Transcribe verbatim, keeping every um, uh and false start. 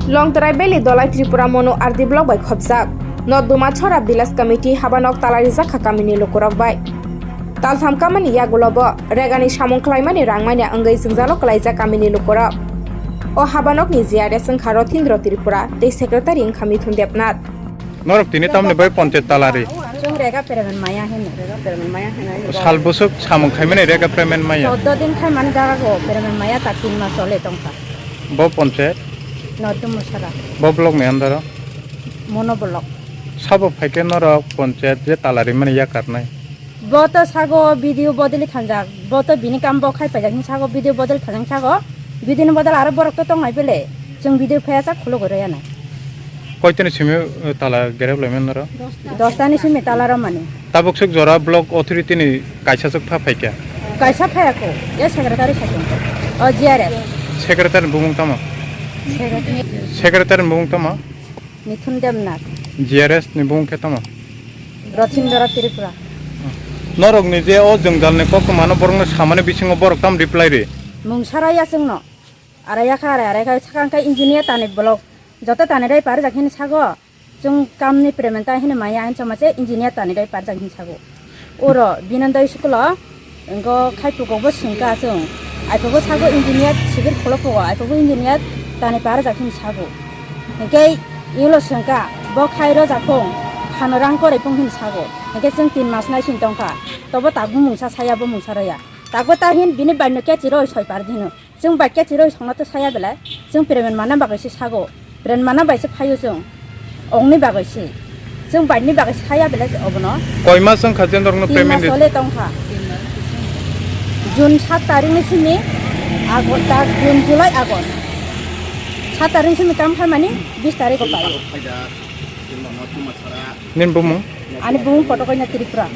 Longtrai Valley Dolai Tripura Monu R D block bai khopjak. North Dumachhara Village Committee habanok talarijak kha kamini lukurok bai. Taltham kamani yagulo bo regani samung khlaimani rangmani wngwi jwngjalo kwlaijak kamini lukurok. O habanokni G R S wngkha Rothindro Tripura tei secretary wngkha Mithun Debnath. Norok tini tamni bai ponchayat talari? Chwng rega payment maya hino. Sal bwswk samung khaimani rega payment maya? Choddo din khaimani jaga go payment maya ta tin mas chole tongkha. Bo ponchayat? North Dumachhara. Bo block ni under o? Mono block. Sabo phaikhe norok ponchayat je talarimani yakarnai? Bo to sago B D O bodoli thanjak, bo to bini kam bo khai paijak hin sago, B D O bodoli thanjak sago, B D O ni bodol aro borok to tongnai bele, chwng B D O phaiya sak khulugwi rwya nai. Koitani simi, uh, tala gerep laimani norok? Dostani simi tala romani. Tabuk swk jora block authority ni kaisa swk pha phaikha? Kaisa phaiya ko, ya secretary sakhe. O G R S. Secretary ni bumung tamo? Secretary. Secretary ni bumung tamo? Mithun Debnath. G R S ni bumung khe tamo? Rothindra Tripura. Norok ni je o jwngjal ni koktwma no borok no samani bisingo borok tam reply ri? Mungsa raya chwngno. Araya kha, arai, arai kha, sakang kha engineer tani block. Joto tani rai par jak hini sago. Chwng kam ni payment ta hini maya hin chama se engineer tani rai par jak hini sago. Oro Binandai school o, wngkha khaipukgo bo swngkha chwng. Aipukgo sago engineer civil khulokgo, aipukgo engineer tani par jak hini sago. Hinkhe ilo swngkha, bo khai rojak phung, khano rang korai phung hini sago. Hinkhe chwng tin mas nai sini tongkha. Tobo tabuk mungsa saya bo mungsa raya. Tabuk ta hin bini bai no kechi roi soi par dino. Chwng bai khe chiroi songna to saya belai, chwng payment mana bagwi se sago, payment mana bai se phaio chwng, ongni bagwi se, chwng bai ni bagwi se saya belai obono. Koi mas wngkha je norokno tin payment mas di? Ole tongkha. June sat tarik ni simi August, ta June, July, August. Sat tarik ni simi kam khaimani bis tarik o pai. Nini bumung? Ani bumung Kotokoina Tripura.